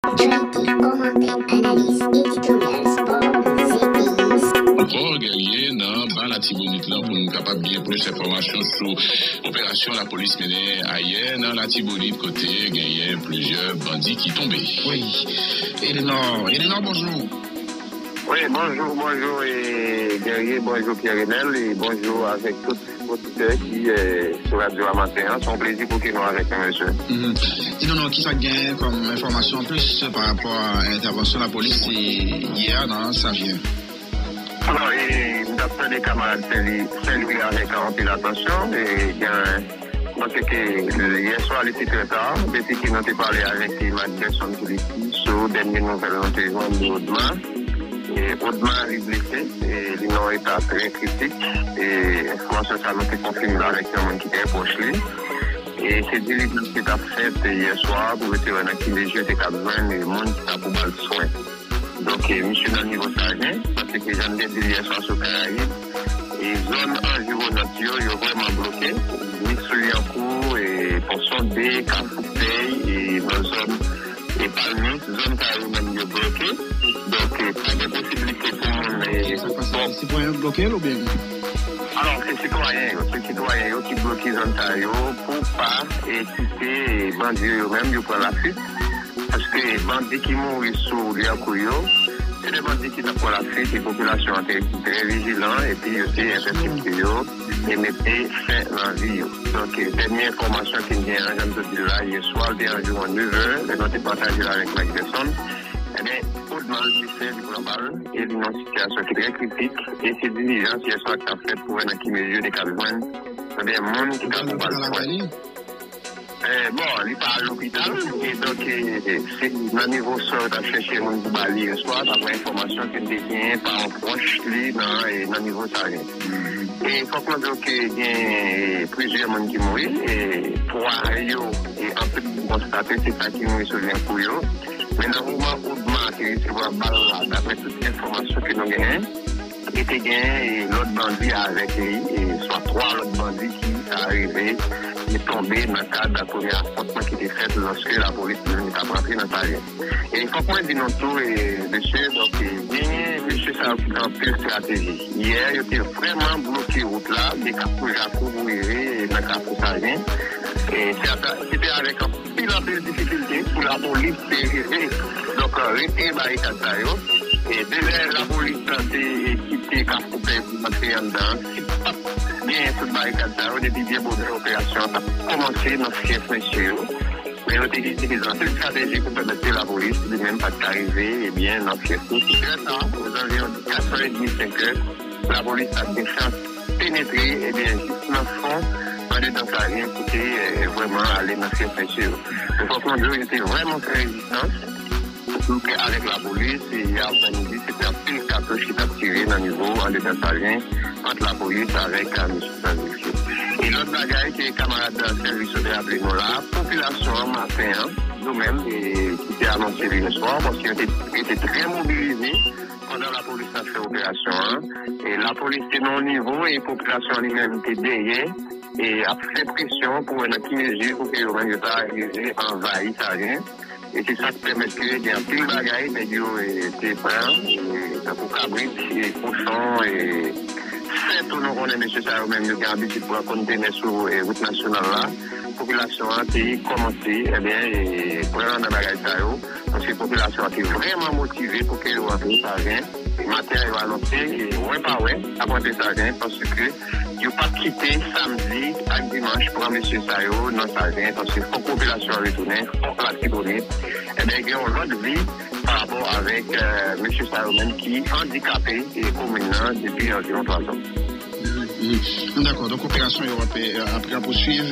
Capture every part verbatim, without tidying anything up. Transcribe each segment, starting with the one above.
Aktyalite, kòmantè, analiz, editoryal, spò, mizik, peyi. Ankò, Guerrier, nan ba Latibonit la pou nou kapab gen plis enfòmasyon sou operasyon lapolis mennen ayè nan Latibonit, kote genyen plizyè bandi ki tonbe. Wi. Elinor, Elinor, bonjou. Wi, bonjou, bonjou, e, Guerrier, bonjou, Pierre Renel, e bonjou avèk tout oditè ki, e, sou radyo a maten an. Se yon plezi pou ke nou avèk nou, mesye. Mhm. Di nou non, kisa k gen kòm enfòmasyon anplis pa rapò a entèvansyon lapolis, e, yè a nan Savyen? Alò, e, m t ap tande kamarad Saint-Louis, Saint-Louis avèk anpil atansyon, e, gen, m panse ke yè swa li te trè ta, depi ke nou te pale avèk Mike Gerson Philippe sou dènye nouvèl nou te jwenn de Odma. E, Odma, li blese, e, li nan yon eta trè kritik, e, enfòmasyon sa nou te konfime l avèk yon moun ki trè pwòch li. E se dilijans ki t ap fèt yè swa pou yo te wè nan ki mezi yo te kab jwenn moun ki ta pou ba l swen. Donk, e, misye nan nivo Savyen, paske jan m te di l yè swa sou Karayib, e zòn anviwonant yo, yo vrèman bloke, ni sou Lyankou, e Pon Sonde, Kafou Pèy, e nan zòn, e Palmis, zòn sa yo menm yo bloke. Donk, e pa gen posiblite pou moun, e, sa pase, bon, sitwayen yo bloke l oubyen? Alò, se sitwayen yo, se sitwayen yo ki bloke zòn sa yo pou pa, e, kite, e, bandi yo menm yo pran lafit. Paske bandi ki mouri sou Lyankou yo, se de bandi ki t ap pran lafit, e popilasyon an te trè vijilan, epi yo te entèsepte yo, e mete fen nan vi yo. Donk, dènye enfòmasyon ke n gen an, jan m te di la, yè swa, l te anviwon nevè, lè nou te pataje l avèk Mike Gerson. Ebyen, Odma, li fè, li pran bal, e li nan yon sitiyasyon ki trè kritik, e se dilijans yè swa ki t ap fèt pou wè nan ki mezi yo te kab jwenn, ebyen, moun ki ta pou ba l swen. Eh, bon, li pa al lopital, e donk, eh, se nan nivo sa yo t ap chèche moun pou ba li yè swa, dapre enfòmasyon ke m te genyen pa yon pwòch li nan, eh, nan nivo Savyen. E fòk mwen di w ke gen, eh, plizyè moun ki mouri, e twa yo, e anpil moun konstate se sa ki mouri sou Lyankou yo. Men nan moman Odma te resevwa bal la, dapre tout enfòmasyon ke nou genyen, e te gen, e, lòt bandi avèk li, e swa twa lòt bandi ki ta rive, e tonbe nan kad premye afwontman ki te fèt lòske lapolis menm t ap rantre nan Savyen. E fòk mwen di nou tou, e, mesye, donk, e, genyen mesye sa yo ki gen anpil estrateji. Yè, yo te vrèman bloke wout la, de Kafou Jakou pou rive nan Kafou Savyen. E se ata-, se te avèk anpil, anpil difikilte pou lapolis te rive, donk, retire barikad sa yo. E de lè lapolis te kite Kafou Pèy pou antre anndan, si pa t genyen tout barikad sa yo, depi byen bonè operasyon an t ap kòmanse nan fyèf mesye yo. Men yo te itilize anpil estrateji pou pèmèt ke lapolis li menm pa t ka rive, ebyen, nan fyèf yo. Trè ta, ozanviwon katè edmi, senk è, lapolis t ap gen chans penetre, ebyen, jis nan fon, andedan Savyen, pou te, eh, vrèman ale nan fyèf mesye yo. Men fòk nou di w, yo te vrèman fè rezistans, sitou ke avèk lapolis, e aprèmidi, se te anpil katouch ki t ap tire nan nivo andedan Savyen, ant lapolis avèk, eh, mesye Savyen. E lòt bagay ke kamarad Sèvis yo te raple nou la, popilasyon an maten an, nou menm, e, ki te anonse li yè swa, paske yo te rete trè mobilize pandan lapolis t ap fè operasyon an. E lapolis te nan yon nivo, e popilasyon an li menm te dèyè, e ap fè presyon pou wè nan ki mezi pou ke yo menm yo ta rive anvayi Savyen. E se sa k pèmèt ke gen anpil bagay nèg yo, e, te pran, e, tankou kabrit, e, kochon, e, sètou nou konnen mesye sa yo menm yo gen abitid pran kontenè sou, e, wout nasyonal la. Popilasyon an te kòmanse, ebyen, e, pran nan bagay sa yo, paske popilasyon an te vrèman motive pou ke yo rantre Savyen. E maten an, yo anonse, e, wè pa wè, ap rantre Savyen, paske yo p ap kite samdi ak dimanch pran mesye sa yo nan Savyen, paske fòk popilasyon an retounen, fòk Latibonit, ebyen, gen yon lòt vi pa rapò avèk, eh, mesye sa yo menm ki andikape, eh, komin nan depi anviwon twa zan. Mhm. Dakò, donk operasyon yo ap, eh, ap rapousuiv.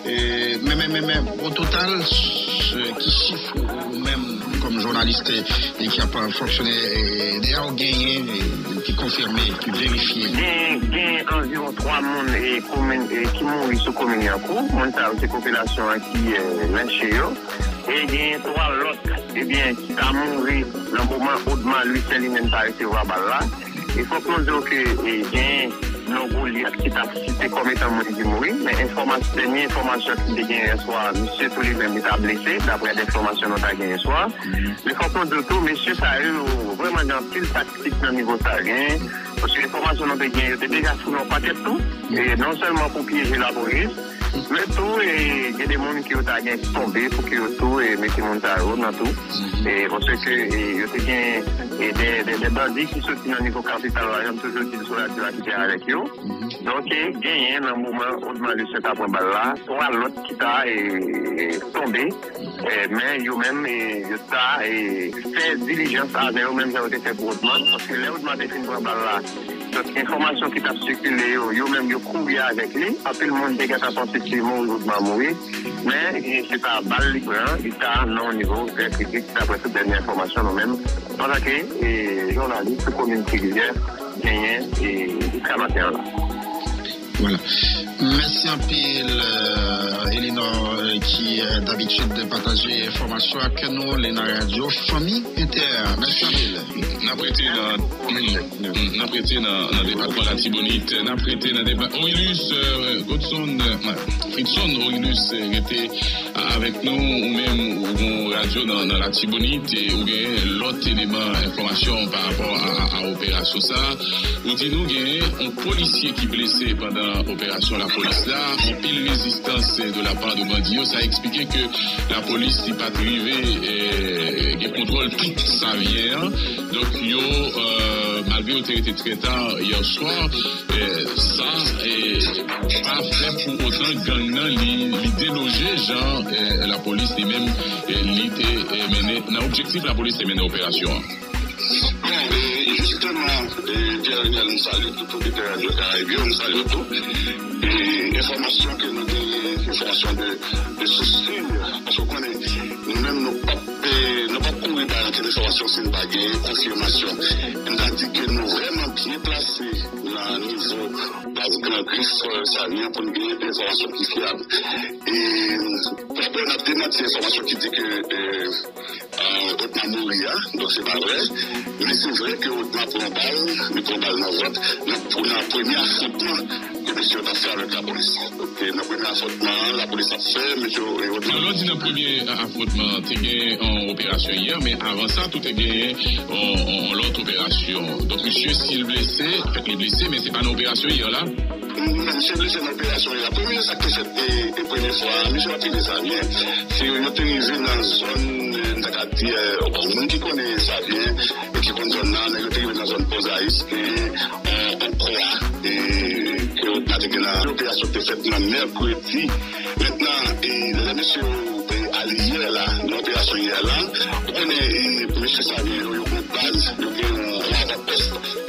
Eh, men, men, men, men, o total, s-, ki chif ou, ou menm kòm jounalis, eh, ki ap fonksyone, eh, deja w genyen, eh, ki konfime, ki verifye? Gen, gen anviwon twa moun, eh, komin, eh, ki mouri sou komin Lyankou. Moun sa yo se popilasyon an ki, eh, lynche yo. E gen twa lòt, ebyen, ki ta mouri nan moman Odma Louis Saint li menm ta resevwa bal la. E fòk nou di w ke, e, gen non Goliath ki t ap site kòm etan moun ki mouri, men enfòmas-, dènye enfòmasyon ki te gen yè swa, misye tou li menm li ta blese, daprè enfòmasyon nou ta gen yè swa. Men fòk nou di w tou, mesye sa yo, yo vrèman gen anpil taktik nan nivo sa yo. Gen, paske enfòmasyon nou te gen, yo te deja foule yon pakèt tou. E non sèlman pou pyeje lapolis, men tou, e, gen de moun ki yo ta gen tonbe pou ke yo tou, e, mete moun sa yo nan tou. E, paske, e, yo te gen, e, de, de, de bandi ki soti nan nivo kapital la, jan m toujou di l sou radyo a ki te avèk yo. Donk, e, genyen nan moman Odma Lucien ta pran bal la, twa lòt ki ta, e, tonbe. E, men yo menm, e, yo ta, e, fè dilijans avè yo, menm jan yo te fè pou Odma, paske lè Odma te fin pran bal la, donk, enfòmasyon ki t ap sikile yo, yo menm yo kouri avèk li. Anpil moun te gentan panse se mouri Odma mouri, men, e, se ta bal li pran, li ta nan yon nivo trè kritik, daprè tout dènye enfòmasyon nou menm, antanke, e, jounalis sou komin Ti Rivyè, genyen, e, jiska maten an la. Vwala. Mèsi anpil, euh, Elinor, euh, ki, euh, dabitid pataje enfòmasyon ak nou, li nan radyo Fanmi Entè. Mèsi anpil. N ap rete nan, mm, mm, n ap rete nan, nan depatman Latibonit. N ap rete nan depatman Orilus, euh, Godson, euh, Fritson Orilus, euh, rete avèk nou, ou menm, ou gon radyo nan, nan Latibonit, e ou gen lòt eleman enfòmasyon pa rapò a, a, a operasyon sa a. Ou di nou gen yon polisye ki blese pandan operasyon lapolis la, anpil rezistans de la part de bandi yo. Sa eksplike ke lapolis li pa t rive, eh, gen kontwòl tout Savyen an. Donk, yo, eh, malgre yo te rete trè ta yè swa, eh, sa, eh, pa fè pou otan gang nan li, li deloje jan, eh, lapolis li menm, eh, li te, eh, mennen, nan objektif lapolis te mennen operasyon an. Bon, e, jisteman, e, Pierre Reniel, m salye tout oditè Radyo Karayib yo, m salye w tou. E, enfòmasyon ke nou genyen, enfòmasyon de, de sous si, paske w konnen, nou menm, nou p ap, e, nou p ap kouri bay ankenn enfòmasyon si n pa genyen konfimasyon. M ta di ke nou vrèman byen plase nan nivo baz Gran Grif, e, Savyen pou n genyen de enfòmasyon ki fyab. E, dabò, n ap demanti enfòmasyon ki di ke, e, e, Otma mouri a, donk se pa vre. Men se vre ke Otma pran bal, li pran bal nan vant, nan, nan premye afwontman ke mesye yo t ap fè avèk lapolis. Donk, e, nan premye afwontman an, lapolis ap fè, mesye yo, e, Otma. Lè w di nan premye, a, afwontman, te gen yon operasyon yè, men avan sa, tou te genyen yon, yon, yon lòt operasyon. Donk, misye, si l blese, fèk li blese, men se pa nan operasyon yè la. Misye blese nan operasyon yè la. Premye sa k te fèt, e, e premye fwa, misye pa t rive Savyen. Se yo te rive nan zòn, e, m ta ka di, e, bon, moun ki konnen Savyen, e ki konn zòn nan, nèg yo te rive nan zòn Pon Zayis, e, e, an kwa, e, ke yo pa te gen nan operasyon te fèt nan mèkredi. Mentnan, e, lè mesye yo, e, ale yè la, nan operasyon yè la, ou konnen, e, mesye Savyen yo, yo gen baz, yo gen yon, yon avanpòs,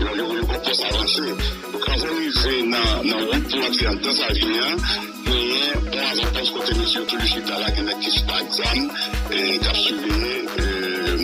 yo, yo, yo gen pòs avanse. Donk, anvan rive nan, nan wout pou antre anndan Savyen an, genyen yon avanpòs kote mesye yo toujou chita la, gen nèg ki chita ak zam, e, k ap siveye, e,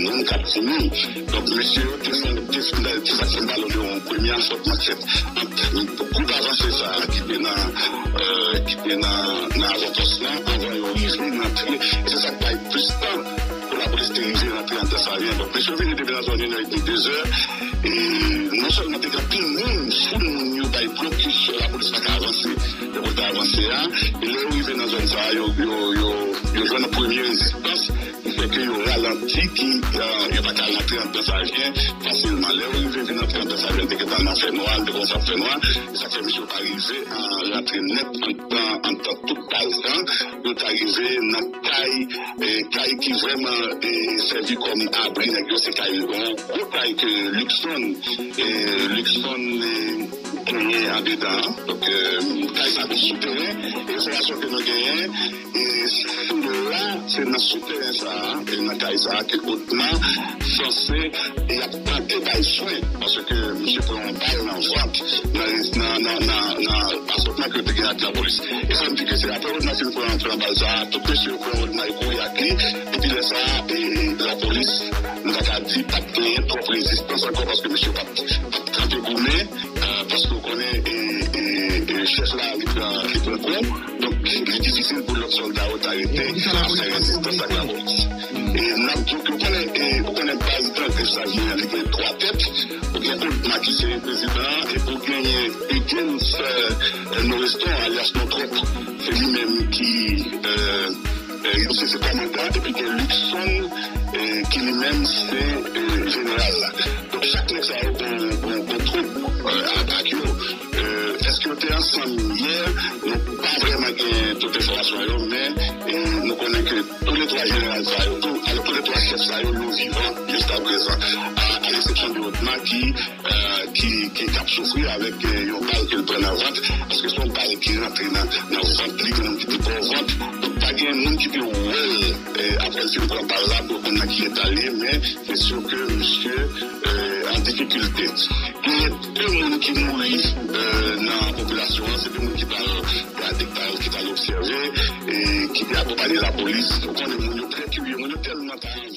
moun k ap vini. Donk, mesye yo te fè, te fè, se sa k fè m pale w de yon premye afwontman k fèt ant gwoup avanse sa a ki te nan, e, ki te nan, nan avanpòs lan, anvan yo rive rantre. E se sa k bay plis tan pou lapolis te rive rantre anndan Savyen. Donk, mesye yo vini depi nan zòn inè edmi, dezè. E non sèlman te gen anpil moun, foul moun yo bay blokis, lapolis pa ka avanse. Lè yo te avanse a, e lè yo rive nan zòn sa a, yo, yo, yo, yo jwenn premye rezistans, ki fè ke yo ralanti, ki, e, yo pa ka rantre anndan Savyen fasilman. Lè yo rive vin antre anndan Savyen, te gentan nan fènwa, te kòmanse ap fènwa, e sa fè misye yo pa rive, e, rantre nèt anndan, anndan tout baz lan. Yo ta rive nan kay, e, kay ki vrèman, e, sèvi kòm abri nèg yo, se kay, yon gwo kay ke Luckson, e, Luckson, e, genyen andedan an. Donk, e, kay sa gon souteren, e enfòmasyon ke nou genyen, e, se la, se nan souteren sa a, e nan kay sa a ke Otma sanse, e y ap tante bay swen, paske misye pran yon bal nan vant, nan, nan, nan, nan, nan afwontman ke yo te gen ak lapolis. E fò m di ke se apre Otma fin pran, pran bal sa a, tout mesye yo pran Otma, yo kouri ak li, epi lè sa a, e, e, lapolis, nou pa ka di, pa t genyen twòp rezistans ankò, paske mesye yo pa t, pa t kanpe goumen, e, paske w konnen, e, e, e, chèf la, li pran, li pran kou. Donk, li difisil pou lòt sòlda yo ta rete ap fè rezistans ak lapolis. E n ap di w ke w konnen, e, ou konnen baz Gran Grif Savyen an, li gen twa tèt. Ou gen Otma ki se prezidan an, epi w genyen Higgins, euh, Noreston, alyas Nontrop, se li menm ki, euh, euh, se, se kòmandan, epi gen Luckson, euh, ki li menm se, euh, jeneral la. Donk, chak nèg sa yo gon, gon, gon twoup, euh, atak yo. Euh, èske yo te ansanm yè? Nou pa vrèman gen tout enfòmasyon yo, men, euh, nou konnen ke tou le twa jeneral sa yo, tou, alò, tou le twa chèf sa yo, yo vivan jiska prezan. A, a leksepsyon de Otma ki, euh, ki, ki, k ap soufri avèk, euh, yon bal ke l pran nan vant, paske se yon bal ki rantre nan, nan vant li, gen moun ki te pran vant. Donk, pa gen moun ki te wè l, euh, apre l fin pran bal la, pou konn nan ki eta l ye, men se si ke misye, euh, an difikilte. Gen de moun ki mouri, euh, nan popilasyon an, se de moun ki t al gade, ki t al, ki t al obsève, e ki te akonpaye lapolis. Ou konnen moun yo trè kirye, moun yo tèlman talented.